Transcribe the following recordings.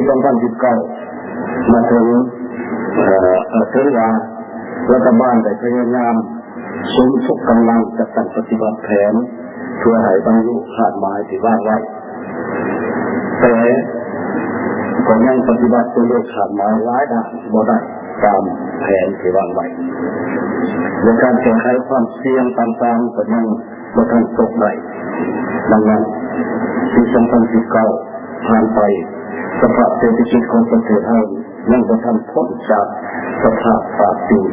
ສອງພັນສິບເກົ້າ ມາເຖິງ ເອີ ເຖິງວ່າລັດຖະບານໄດ້ພະຍາຍາມສຸມທຸກກຳລັງຈັດຕັ້ງປະຕິບັດແຜນ ເພື່ອໃຫ້ບັນລຸຄາດໝາຍທີ່ວາງໄວ້, ແຕ່ກໍຍັງປະຕິບັດຕົວເລກຄາດໝາຍຫຼາຍດ້ານບໍ່ໄດ້ຕາມແຜນທີ່ວາງໄວ້ ແລະ ການແກ້ໄຂຄວາມສ່ຽງຕ່າງໆກໍຍັງ ບໍ່ທັນຕົກໄດ້. ດັ່ງນັ້ນ, ປີສອງພັນສິບເກົ້າຜ່ານໄປ, ສະພາບເສດຖະກິດຂອງປະເທດເຮົາຍັງບໍ່ທັນພົ້ນຈາກສະພາບປາກປິວ.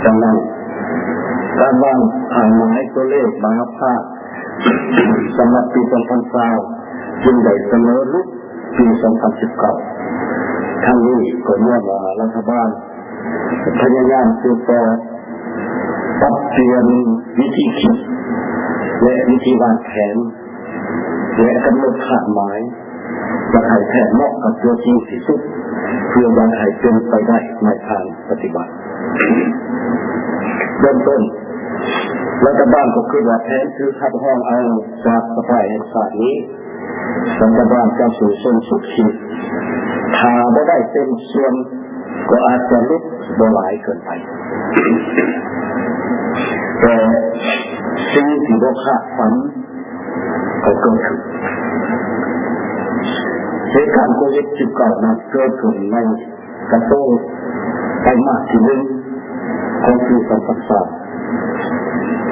ດັ່ງນັ້ນ, ການວາງຄາດໝາຍຕົວເລກມະຫາພາກສຳລັບປີສອງພັນຊາວຈຶ່ງໄດ້ສະເໜີຫຼຸດ ປີສອງພັນສິບເກົ້າ. ທັງນີ້ກໍຍ້ອນວ່າລັດຖະບານພະຍາຍາມສືບຕໍ່ປັບປ່ຽນວິທີຄິດ ແລະ ວິທີວາງແຜນ ແລະ ກຳນົດຄາດໝາຍ ຢາກໃຫ້ແທດເໝາະກັບຕົວຈິງທີ່ສຸດ ເພື່ອຢາກໃຫ້ເປັນໄປໄດ້ໃນທາງປະຕິບັດ. ເບື້ອງຕົ້ນ, ລັດຖະບານກໍຄິດວ່າແຜນຖືກຮັບຮອງເອົາຈາກສະພາແຫ່ງຊາດນີ້ ລັດຖະບານຈະສູ້ຊົນສຸດຂີດ, ຖ້າບໍ່ໄດ້ເຕັມສ່ວນ ກໍອາດຈະຫຼຸດບໍ່ຫຼາຍເກີນໄປ. ແຕ່ສິ່ງທີ່ບໍ່ຄາດຝັນກໍເກີດຂຶ້ນ. ເຫດການໂຄວິດສິບເກົ້ານັ້ນເກີດຂຶ້ນໃນ ກະໂຕໄຕມາດທີໜຶ່ງຂອງປີສອງພັນຊາວ.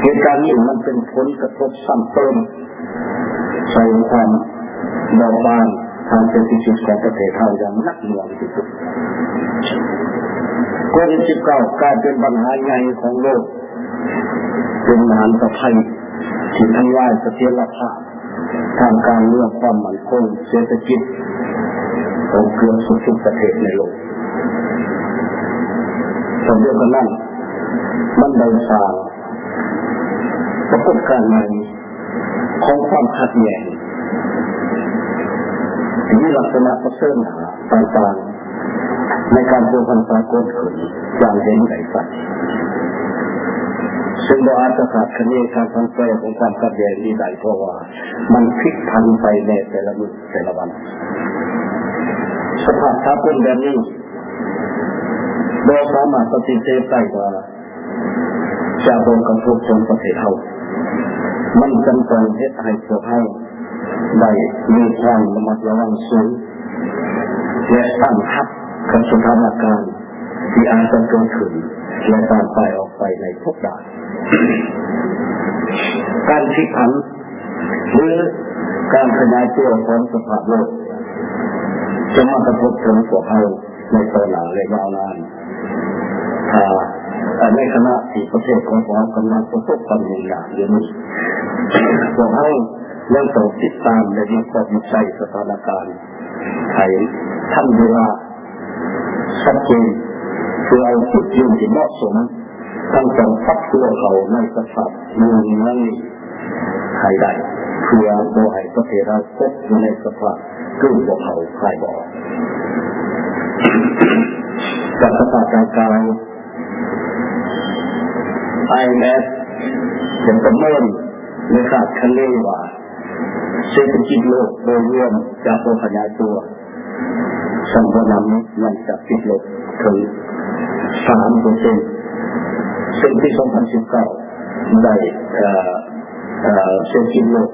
ເຫດການນີ້ມັນເປັນຜົນກະທົບຊ້ຳເຕີມໃສ່ຄວາມບອບບາງທາງເສດຖະກິດຂອງປະເທດເຮົາຢ່າງໜັກໜ່ວງທີ່ສຸດ. ໂຄວິດສິບເກົ້າກາຍເປັນບັນຫາໃຫຍ່ຂອງໂລກ, ເປັນມະຫັນຕະໄພທີ່ທຳລາຍສະຖຽນລະພາບ ທາງການເມືອງ, ຄວາມໝັ້ນຄົງ, ເສດຖະກິດຂອງເກືອບທຸກໆປະເທດໃນໂລກ. ພ້ອມດຽວກັນນັ້ນ, ມັນໄດ້ສ້າງປາກົດການໃໝ່ຂອງຄວາມຂັດແຍ່ງ ທີ່ມີລັກສະນະປະເຊີນໜ້າຕ່າງໆ ໃນການພົວພັນສາກົນຂຶ້ນຢ່າງເຫັນໄດ້ຊັດ, ເຊິ່ງບໍ່ອາດຈະຄາດຄະເນການຜັນແປຂອງຄວາມຂັດແຍ່ງນີ້ໄດ້, ເພາະວ່າມັນພລິກຜັນໄປໃນແຕ່ລະມື້ແຕ່ລະວັນ. ສະພາບສາກົນແບບນີ້ບໍ່ສາມາດປະຕິເສດໄດ້ວ່າ ຈະບໍ່ກະທົບເຖິງປະເທດເຮົາ. ມັນຈຳຕ້ອງເຮັດໃຫ້ພວກເຮົາໄດ້ມີຄວາມລະມັດລະວັງສູງ ແລະ ຕັ້ງຮັບກັບສະຖານະການທີ່ອາດຈະເກີດຂຶ້ນ ແລະ ການປ່າຍອອກໄປໃນທຸກດ້ານ. ການພລິກຜັນ ຫຼື ການຂະຫຍາຍຕົວຂອງສະພາບໂລກ ຈະມາກະທົບເຖິງພວກເຮົາໃນຕໍ່ໜ້າ ແລະ ຍາວນານ. ຖ້າ ໃນຂະນະທີ່ປະເທດຂອງພວກເຮົາກຳລັງປະສົບຄວາມຫຍຸ້ງຍາກຢູ່ນີ້, ພວກເຮົາຍັງຕ້ອງຕິດຕາມ ແລະ ວິເຄາະວິໄຈສະຖານະການໃຫ້ທັນເວລາ ຊັດເຈນ ເພື່ອເອົາຈຸດຢືນທີ່ເໝາະສົມ, ທັງຕ້ອງປັບຕົວເຂົ້າໃນສະພາບເມືອງນີ້ໃຫ້ໄດ້ ເພື່ອບໍ່ໃຫ້ປະເທດເຮົາຕົກຢູ່ໃນສະພາບກືນບໍ່ເຂົ້າຄາຍບໍ່ອອກ. ຈາກສະພາບດັ່ງກ່າວ, ໄອເອັມເອັຟ ໄດ້ປະເມີນ ແລະ ຄາດຄະເນວ່າ ເສດຖະກິດໂລກໂດຍລວມຈະບໍ່ຂະຫຍາຍຕົວ, ຊັ້ນຜູ້ນຳຍັງຈະຕິດລົບເຖິງສາມເປີເຊັນ, ເຊິ່ງປີສອງພັນສິບເກົ້າໄດ້ ເອີ ເອີ ເສດຖະກິດໂລກ